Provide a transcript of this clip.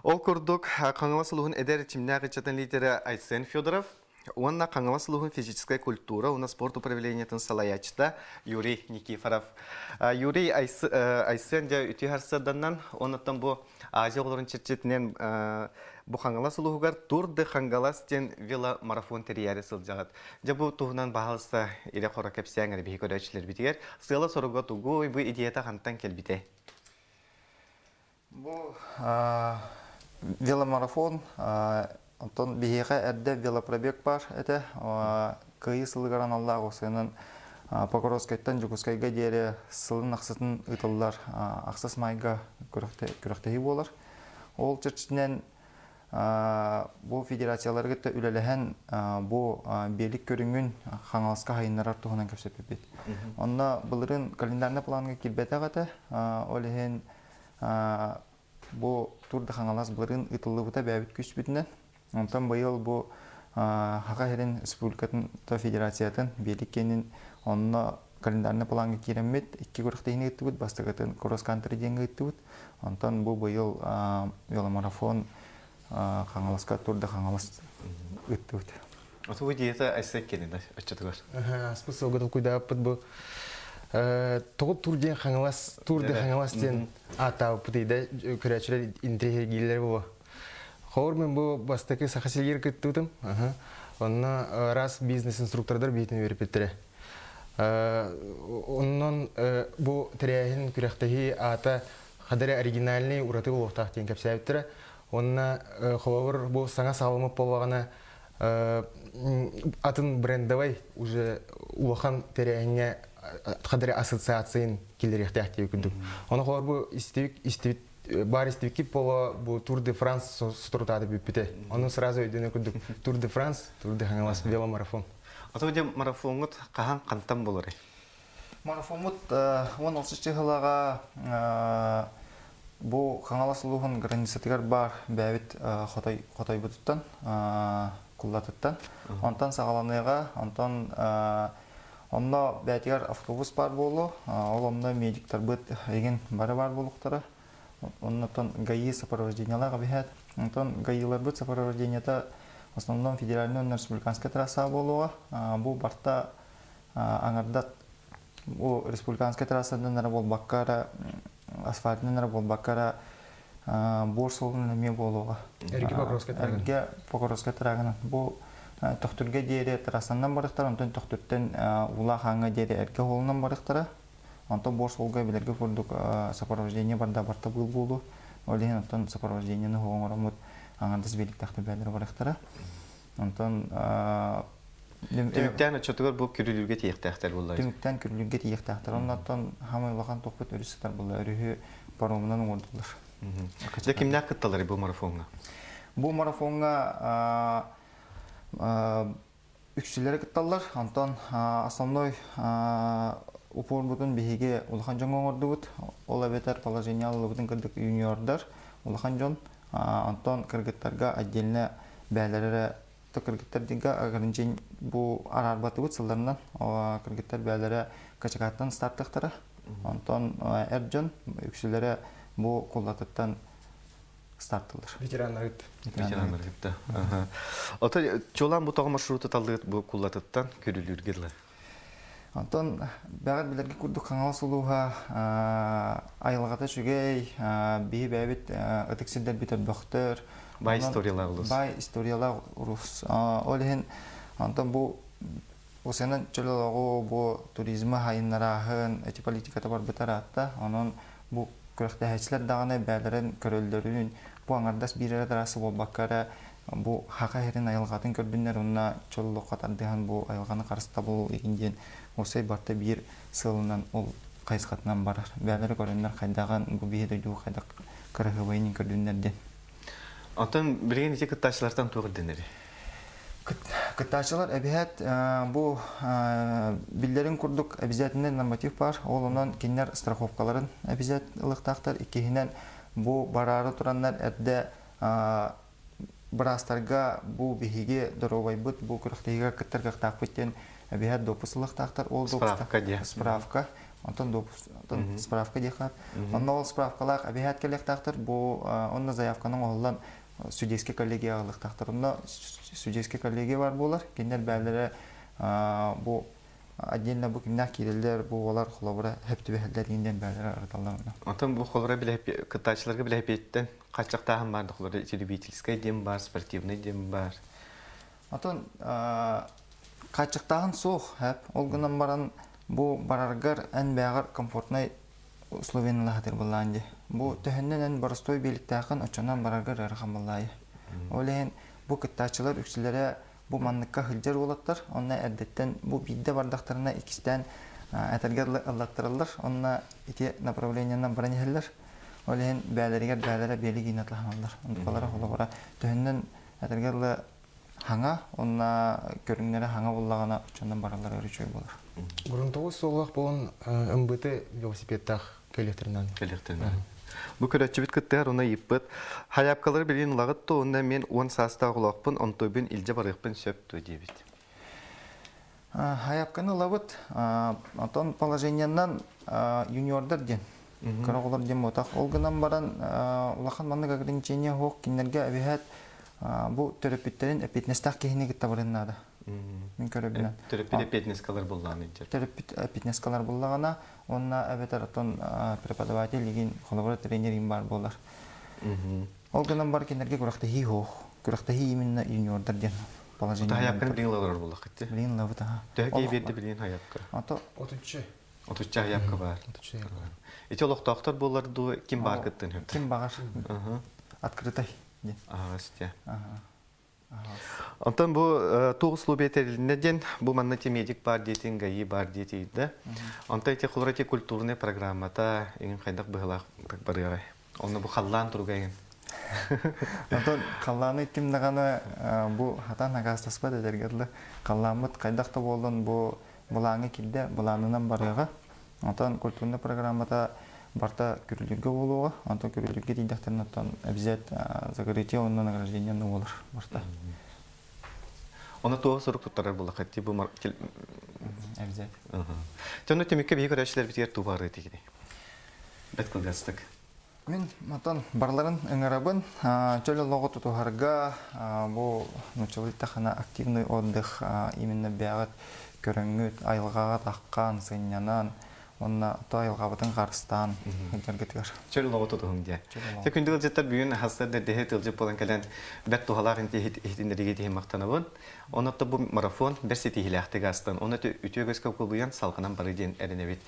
Ол курдук, Хаҥалас улууһун эдэр эрчимнээх ыччатын лидерэ Айсен Федоров уонна Хаҥалас улууһун физическэй культура уонна спорт управлениетын салайааччыта Юрий Никифоров. Юрий Айсен дьэ үтүө харсыарданнан, оннуттан бу Азия оҕолорун чэрчитинэн бу Хаҥалас улууһугар Тур де Хангалас диэн веломарафон тэрийээри сылдьаҕыт. Дьэ бу туһунан баһаалыста ирэ-хоро кэпсээҥ эрэ биһи көрөөччүлэрбитигэр. Сыала-соруга тугуй, бу идеята хантан кэлбитэй? Бу веломарафон, онтон биһиэхэ эрдэ велопробег баар этэ. Кыайыы сылыгар аналлаах осыанан Покровскайтан Дьокуускайга диэри сылын ахсытын ыытыллар ахсыс майга күрэхтэһии буолар. Ол чэрчитинэн бу федерациялары кытта үлэлэһэн бу биэлик көрүҥүн Хаҥаласка хайыннарар туһунан кэпсэппиппит. Онно былырыын календарный планга киирбэтэх этэ. Ол иһин бу Тур да Хаҥалас былырыын ыытыллыбыта бэйэбит күүспүтүнэн. Онтон быйыл бу Саха сирин республикатын федерациятын биэлик киэнин онно календарный планга киирэммит икки күрэхтэһиини ыыттыбыт. Бастакытын кросс-кантри диэҥҥэ ыыттыбыт. Онтон бу быйыл веломарафон Хаҥаласка Тур да Хаҥалас ыыттыбыт. Оту идеята Айсек кэлин оччотугар. Аспыт сылга толкуйдаабыппыт бу тоҕо тур диэн Хаҥалас Тур де Хаҥалас диэн ааттаабыппыт ыйда көрөөччүлэр интэриэһиргииллэр буолуо. Холобур мен бу бастакы Саха сиригэр кыттыбытым. Онно раз бизнес-инструктордар биитин үөрэппиттэрэ. Онон бу тэрээһин күрэхтэһии аата хадары оригинальный ураты буолуохтаах диэн кэпсээбиттэрэ. Онно холобур бу саҥа саҕаламмыт буоллаҕына атын брендовай уже улахан тэрээһиҥҥэ хадары ассоциацияны киллэриэхтээх диэбит курдук. Ону холобур бу истибит истибит баар истибиккит буолуо бу Тур де Франс соторутааты бүппүтэ. Ону сразу өйдөнө курдук Тур де Франс, Тур де Хаҥалас веломарафон. Ото дьэ марафоҥҥут хаһан хантан буоларый? Марафоммут 16 чыһылаҕа бу Хаҥалас улууһун границатыгар баар бэйэбит хотой хотойбутуттан куллатыттан онтон саҕаланыаҕа онтон онно бэйэтигэр автобус баар буолуо ол онно медиктарбыт игин бары баар буолуохтара оннотон ГАИ сопровождениелаах эбиһээт онтон ГАИларбыт сопровождениета в основном федеральный уонна республиканскай трасса буолуоҕа бу барта аҥардат бу республиканскай трассанан эрэ буолбакка эрэ асфальтынан эрэ буолбакка эрэ буор суолунан эмиэ буолуоҕа. Эргэ Покровскай трагынан. Эргэ Покровскай трагынан. Бу Төхтүргэ диэри трассанан барыахтара, онтон Төхтүртэн Уулаах Ааҥҥа диэри эргэ суолунан барыахтара. Онтон буор суолга билэргэ курдук сопровождение барда барта быыл буолуо. Ол иһин оттон сопровождениены оҥороммут аҥардас биэликтээхтэр бээлэрэ барыахтара. Онтон Түмүктээн оччотугар бу күрүлүүргэ тиийиэхтээхтэр буолла. Түмүктээн күрүлүүргэ тиийиэхтээхтэр. Оннуттан хамай улахан тохпут өрүс сытар буолла. Өрүһү паромунан оҥордулар. Дьэ кимнээх кытталлар бу марафоҥҥа? Бу марафоҥҥа үксүлэри кытталлар. Онтон основной упорбутун биһиги улахан дьоҥҥо оҥордубут. Ол эбэтэр положение ыллыбытын кырдык юниордар, улахан дьон. Онтон кыргыттарга отдельно бээлэр эрэ кыргыттар дига ограничение бу араарбатыбыт сылларынан кыргыттар бээлэрэ качакаттан стартыахтара. Онтон эр дьон үксүлэрэ бу куллатыттан стартылар. Ветераннарыт. Ветераннарыт. Ото чулан бу тоҕо маршруту таллыгыт бу куллатыттан күрүлүүргэ дылы. Онтон бэҕэр билэргэ курдук Хаҥалас улууһа айылҕата үчүгэй, биһи бэйэбит ытык сирдэрбит өрбөхтөр. Бай историялаах улуус. Бай историялаах улуус. Ол иһин онтон бу Осенан чөл олоҕу, бу туризмы хайыннарааһын, эти политиката барбыта ыраатта. Онон бу күрэхтэһээччилэр даҕаны бэйэлэрин көрөллөрүн, бу аҥардас биир эрэ трасса буолбакка эрэ бу Саха сирин айылҕатын көрдүннэр уонна чөл олоххо тардыһан бу айылҕаны харыстабыл игин диэн уопсай барыта биир сыалынан ол хайысхатынан барар. Бэйэлэрэ көрөннөр хайдаҕын бу биһи дойдуга хайдах кыраһыабайын көрдүннэр диэн. Оттон билигин ити кыттааччылартан туох ирдэнэрий? Кыттааччылар эбиһээт бу биллэрин курдук обязательный норматив бар. Ол онон кинилэр страховкаларын обязательно ылыахтаахтар. Иккиһинэн бу бараары тураннар эрдэ быраастарга бу биһиги доруобайбыт бу күрэхтэһиигэ кыттар кыахтаахпыт диэн эбиһээт допуск ылыахтаахтар. Ол справка диэн. Справка. Онтон допуск, онтон справка диэххэ. Онно ол справкалаах эбиһээт кэлиэхтээхтэр. Бу онно заявканы оҥоһуллан судейскай коллегияҕа ылыахтаахтар. Онно судейскай коллегия бар буолар. Кинилэр бээлэрэ бу отдельно бу кимнээх киирэллэр, бу уолар холобура хөп түбэһэллэр диэн бээлэрэ арыталлар онно. Онтон бу холобура кыттааччыларга билэһипиэттэн хаччахтааһын баар да холобура любительскай диэн баар, спортивный диэн баар. Отон хааччахтааһын суох, хэп. Ол гынан баран бу бараргар эн бэйэҕэр комфортнай условияны лаһатыр былаан дии. Бу төһөннөн эн боростуой биэликтээххин оччонон бараргар ыарахан буоллаайы. Ол иһин бу кыттааччылар үксүлэрэ бу манныкка сылдьар уолаттар, онно эрдэттэн бу биирдэ бардахтарына иккистээн этэргэ ыллаттараллар, онно ити направлениенан баран иһэллэр. Ол иһин бээлэригэр бээлэрэ биэлик иинэ таһаналлар. Онтукалара холобура төһөннөн этэргэ дылы хаҥа уонна көрүҥнэрэ хаҥа буллаҕына оччонон бараллара үчүгэй буолар. Грунтовой суоллаах буолан МБТ велосипедтаах кэлиэхтэринэн. Кэлиэхтэринэн. Бу көрөөччүбүт кыттыһар уна ыйыппыт. Хайаапкалары билин ылаҕыт то уонна мен 10 саастаах олоохпун онтуйбун илдьэ барыахпын сөп дуо диэбит. Хайаапканы ылабыт. Онтон положениеннан юниордар диэн кыра оҕолор диэн буотах. Ол гынан баран улахан маннык ограничение суох кинилэргэ эбиһээт бу төрөппүттэрин эппиэтинэстээх киһини кытта барыан наада. Мин көрөбүнэн. Төрөппүт эппиэтинэскалар буллаҕына дьэр. Төрөппүт эппиэтинэскалар буллаҕына уонна эбэтэр оттон преподаватель игин холобура тренер игин баар буолар. Ол гынан бар кинилэргэ күрэхтэһии суох. Күрэхтэһии именно юниордар диэн положение. Хайапканы билин ылар буоллаххыт. Билин ылабыт аха. Төһө киһи биэрдэ билин хайапка? Ото 33. Отучча хайапка баар. Ити олохтоохтор буолар дуу, ким баар кыттын хөп? Ким баҕар. Открытай. Аһаҕас дьэ. Онтон бу туох условия тэрилиннэ диэн, бу манна ти медик бар диэтин, ГАИ бар диэтийдэ. Онтон ити холобура ити культурный программата иҥин хайдах быһылаах барыаҕай? Онно бу халлаан туруга иҥин. Онтон халлааны ким даҕаны бу хатан акаастаспат этэргэ дылы. Халлааммыт хайдах да буоллун бу былааҥҥа киирдэ, былаанынан барыаҕа. Онтон культурный программата барыта күрүлүүргэ буолуоҕа. Онтон күрүлүүргэ тиийдэхтэринэ оттон обязательно закрытие уонна награждение буолар барыта. Оны туох сурук туттарар буоллахха бу Обязательно. Дьону түмүккэ биһи көрөөччүлэрбитигэр туу барыы тигини. Бэт кылгастык. Мин матан барларын ыҥырабын чөл олоҕу тутуһарга бу нууччалыы тахана активный отдых именно бэйэҕит көрөҥҥүт айылҕаҕа таххан сынньанан уонна то айылҕабытын харыстаан сылдьаргытыгар. Чөл олоҕу тутуһуҥ диye. Те күндү ыалдьыттар бүгүн хастар дэрдэһи тылдьыт буолан кэлэн бэрт туһалаах иһитиннэригэ тиһин махтанабын. Онон бу марафон бэр ситиһилээхтик астан, оны үтүө көскө кулуйан салҕанан бары диэн эрэнэбит.